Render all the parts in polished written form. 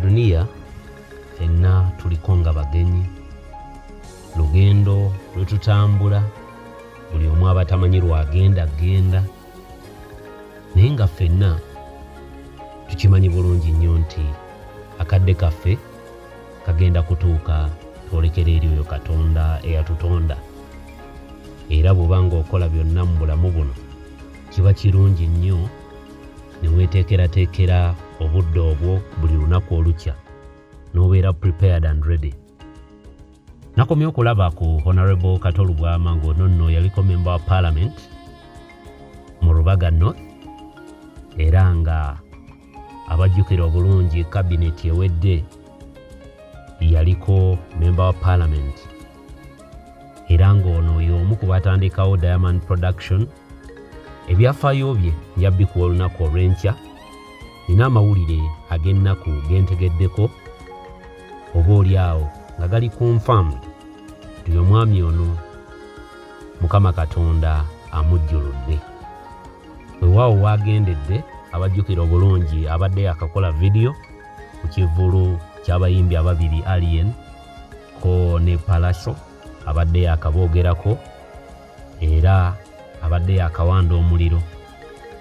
Duniya ffenna tuliko nga bagenyi, lugendo lwe tutambula, buli omu aba tamanyi lwagenda genda, naye nga ffenna tukimanyi bulungi nnyo nti akadde kaffe kagenda kutuuka twolekera eri oyo Katonda eyatutonda. Era bw'oba ng'okola byonna mu bulamu buno, kiba kirungi nnyo ne weeteekerateekera obudde obwo buli lunaku olukya n'obeera prepared and ready. Nakomye okulaba ku Honorable Kato Lubwama ng'ono nno yaliko member wa parliament mu Rubaga North, era nga abajjukira obulungi kabineti ewedde yaliko member wa parliament, era ng'ono y'omu ku batandikawo Diamond Production. Ebyafaayo bye nja bikuwa olunaku olw'enkya. Nina amawulire ag'ennaku gentegeddeko oba oli awo nga gali confirmed nti omwami ono Mukama Katonda amujjuludde. Weewaawo waagendedde, abajjukira obulungi abadde yakakola vidiyo ku kivvulu ky'abayimbi ababiri Alien ko ne Pallaso, abadde yakaboogerako era abadde yakawanda omuliro.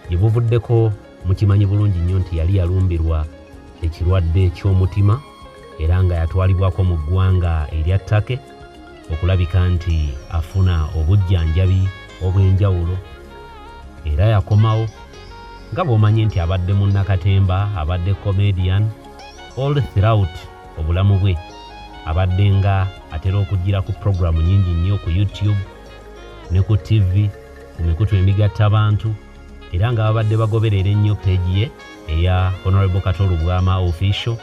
Gye buvuddeko mukimanyi bulungi nnyo nti yali yalumbirwa ekirwadde ky'omutima era nga yatwalibwako mu ggwanga erya Turkey okulabika nti afuna obujjanjabi obw'enjawulo, era yakomawo nga bw'omanyi nti abadde munnakatemba, abadde comedian all throughout obulamu bwe, abadde nga atera okugira ku programu nnyingi nnyo ku YouTube ne ku TV, ku mikutu emigattabantu, era nga babadde bagoberera ennyo page ye eya Honorable Kato Lubwama Official.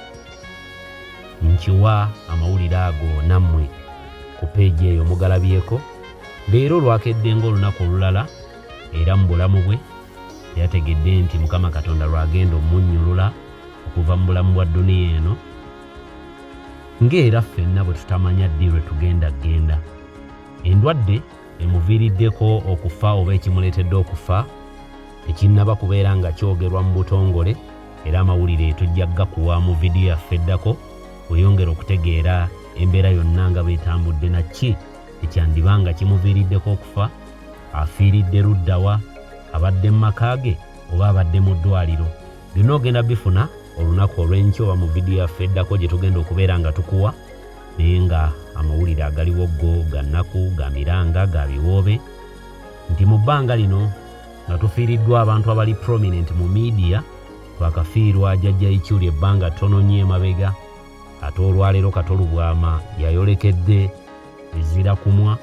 Nkiwa amawulire ago nammwe ku page eyo mugalabyeko. Leero lwakedde ng'olunaku olulala era mu bulamu bwe yategedde nti Mukama Katonda lwagenda omunnyulula okuva mu bulamu bwa duniya eno, ng'era ffenna bwe tutamanya ddi lwe tugenda genda. Endwadde emuviiriddeko okufa oba ekimuleetedde okufa tekinnaba kubeera nga kyogerwa mu butongole, era amawulire tujja gakuwa mu vidiyo yaffe eddako weyongera okutegeera embeera yonna nga bwetambudde, na ki ekyandiba nga kimuviiriddeko okufa, afiiridde luddawa, abadde mu maka ge oba abadde mu ddwaliro. Byonna ogenda bifuna olunaku olw'enkya oba mu vidiyo yaffe eddako gye tugenda okubeera nga tukuwa. Naye nga amawulire agaliwo go ga nnaku, ga miranga, ga biwoobe nti mu bbanga lino nga tufiiriddwa abantu abali prominent mu media, twakafiirwa Jjajja Ikyuli ebbanga ttono nnyo emabega, ate olwaleero Kato Lubwama yayolekedde ezira kumwa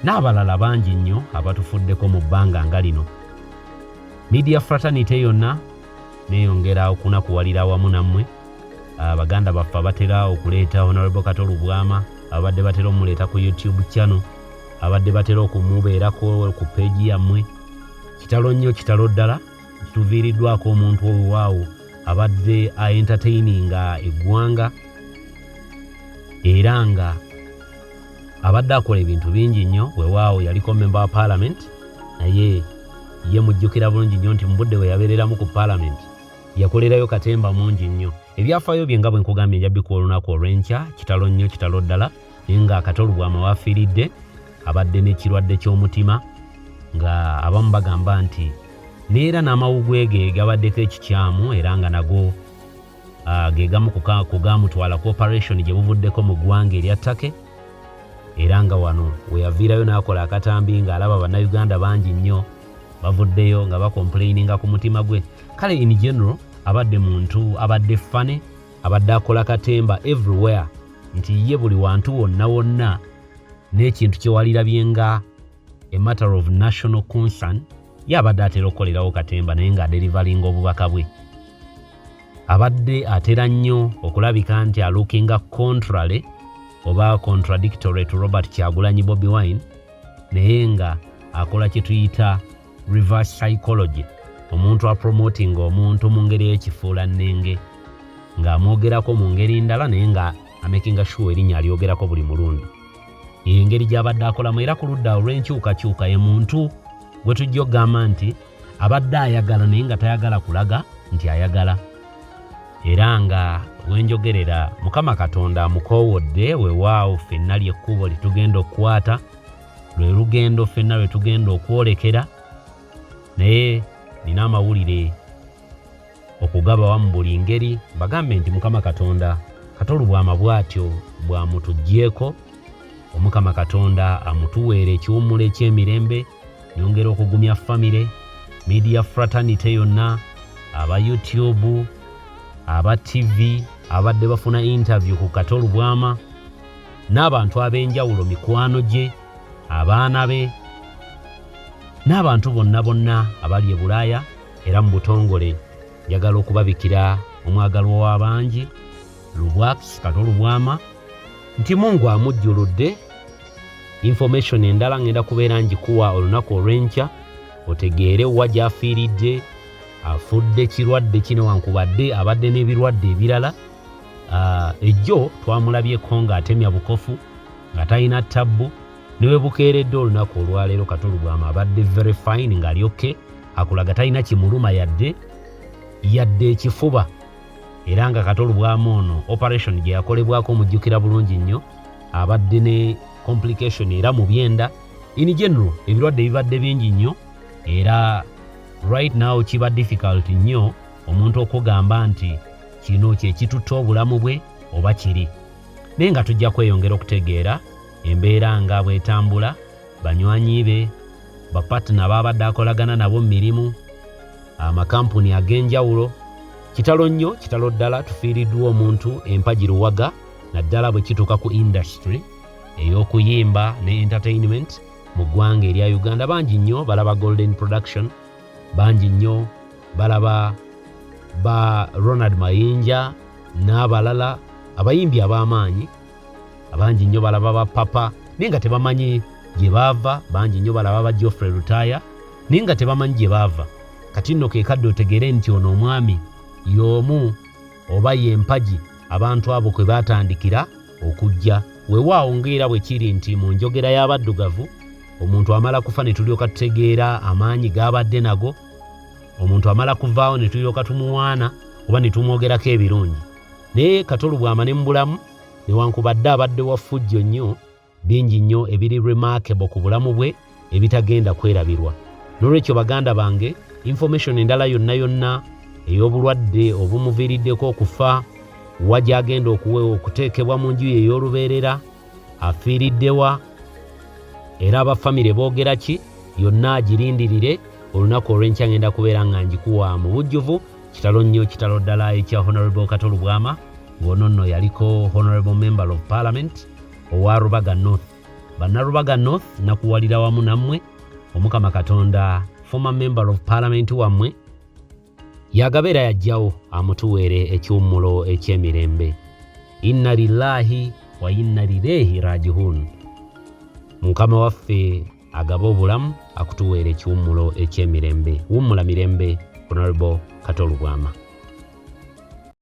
n'abalala bangi nnyo abatufuddeko mu bbanga nga lino. Media fraternity yonna neeyongera okunakuwalira awamu nammwe abaganda baffe abatera okuleeta Honorable Kato Lubwama, abadde batera omuleeta ku YouTube channel, abadde batera okumubeerako ku page yammwe. Kitalo nnyo, kitalo ddala, tuviiriddwako omuntu owaawo abadde aentertaininga eggwanga era nga abadde akola ebintu bingi nnyo. Weewaawo yaliko member wa parliament, naye ye mujjukira bulungi nnyo nti mu budde bwe yabeereramu ku parliament yakolerayo katemba mungi nnyo. Ebyafaayo bye nga bwe nkugambye nja bikuwa olunaku olw'enkya. Kitalo nnyo, kitalo ddala, naye nga Kato Lubwama wafiiridde abadde n'ekirwadde ky'omutima, nga abamu bagamba nti neera n'amawugwe ge gabaddeko ekikyamu, era nga nago ge gamu ku gaamutwala ku operation gye buvuddeko mu ggwanga erya Turkey, era nga wano we yaviirayo n'akola akatambi ng'alaba Bannayuganda bangi nnyo bavuddeyo nga bacomplaininga ku mutima gwe. Kale in general abadde muntu abadde funny, abadde akola katemba everywhere, nti ye buli wantu wonna wonna n'ekintu kye walirabye nga a matter of national concern ye abadde atera okukolerawo katemba, naye ng'adeliveringa obubaka bwe. Abadde atera nnyo okulabika nti alookinga contrary oba contradictory to Robert Kyagulanyi Bobi Wine, naye nga akola kye tuyita reverse psychology, omuntu apromotinga omuntu mu ngeri y'ekifuula nnenge ng'amwogerako mu ngeri ndala, naye nga amakinga sure erinnya alyogerako buli mulundi. Engeri gy'abadde akolamu era ku ludda olw'enkyukakyuka, ye muntu gwe tujja okugamba nti abadde ayagala naye nga tayagala kulaga nti ayagala, era nga Wenjogerera Mukama Katonda amukoowodde, weewaawo ffenna ly'ekkubo lye tugenda okukwata, lwe lugendo ffenna lwe tugenda okwolekera, naye nina amawulire okugabawa mu buli ngeri mbagambe nti Mukama Katonda Kato Lubwama bw'atyo bw'amutuggyeko. Omukama Katonda amutuweere ekiwummulo eky'emirembe. Nyongera okugumya famire, media fraternity yonna, aba YouTube, aba TV abadde bafuna interview ku Kato Lubwama n'abantu ab'enjawulo, mikwano gye, abaana be n'abantu bonna bonna abali e Bulaaya. Era mu butongole njagala okubabikira omwagalwa w'abangi Lubwax Kato Lubwama nti Mungu amujjuludde. Information endala ngenda kubeera ngikuwa olunaku olw'enkya otegeere wa gy'afiiridde, afudde kirwadde kino wankubadde abadde n'ebirwadde ebirala. Ejjo twamulabyeko ng'atemya bukofu nga talina tabbu, ne we bukeeredde olunaku olwaleero Kato Lubwama abadde very fine ng'ali okay, akulaga talina kimuluma yadde yadde ekifuba. Era nga Kato Lubwama ono operation gye yakolebwako omujjukira bulungi nnyo, abadde ne complication era mu byenda. In general ebirwadde bibadde bingi nnyo, era right now kiba difficult nnyo omuntu okugamba nti kino kye kitutte obulamu bwe oba kiri, naye nga tujja kweyongera okutegeera embeera nga bw'etambula. Banywanyi be, bapatina baabadde akolagana nabo mu mirimu, amakampuni ag'enjawulo. Kitalo nnyo, kitalo ddala, tufiiriddwa omuntu empagi luwaga, naddala bwe kituuka ku industry ey'okuyimba ne entertainment mu ggwanga erya Uganda. Bangi nnyo balaba Golden Production, bangi nnyo balaba ba Ronald Mayinja n'abalala abayimbi ab'amaanyi, abangi nnyo balaba ba Papa naye nga tebamanyi gye baava, bangi nnyo balaba ba Geoffrey Lutaaya naye nga tebamanyi gye baava. Kati nno ke kadde otegeere nti ono omwami y'omu oba y'empagi abantu abo kwe baatandikira okujja. Weewaawo ng'era bwe kiri nti mu njogera y'abaddugavu omuntu amala kufa ne tulyoka tutegeera amaanyi g'abadde nago, omuntu amala kuvaawo ne tulyoka tumuwaana oba ne tumwogerako ebirungi. Naye Kato Lubwama ne mu bulamu newankubadde abadde wa ffujjo nnyo, bingi nnyo ebiri remarkable ku bulamu bwe ebitagenda kwerabirwa. N'olwekyo baganda bange, information endala yonna yonna ey'obulwadde obumuviiriddeko okufa, wa gy'agenda okuteekebwa mu nju ye ey'olubeerera, afiiriddewa, era aba famire boogera ki, yonna agirindirire olunaku olw'enkya ngenda kubeera nga ngikuwa mu bujjuvu. Kitalo nnyo, kitalo ddala ekya Honorable Kato Lubwama, ng'ono nno yaliko Honorable Member of Parliament owa Rubaga North. Bannarubaga North, nakuwalira wamu nammwe. Omukama Katonda former Member of Parliament wammwe yagabeera yajjawo amutuweere ekiwummulo eky'emirembe. Inna lillahi wa inna lirehi rajihun. Mukama waffe agaba obulamu akutuweere ekiwummulo eky'emirembe. Wummula mirembe, Honorable Kato Lubwama.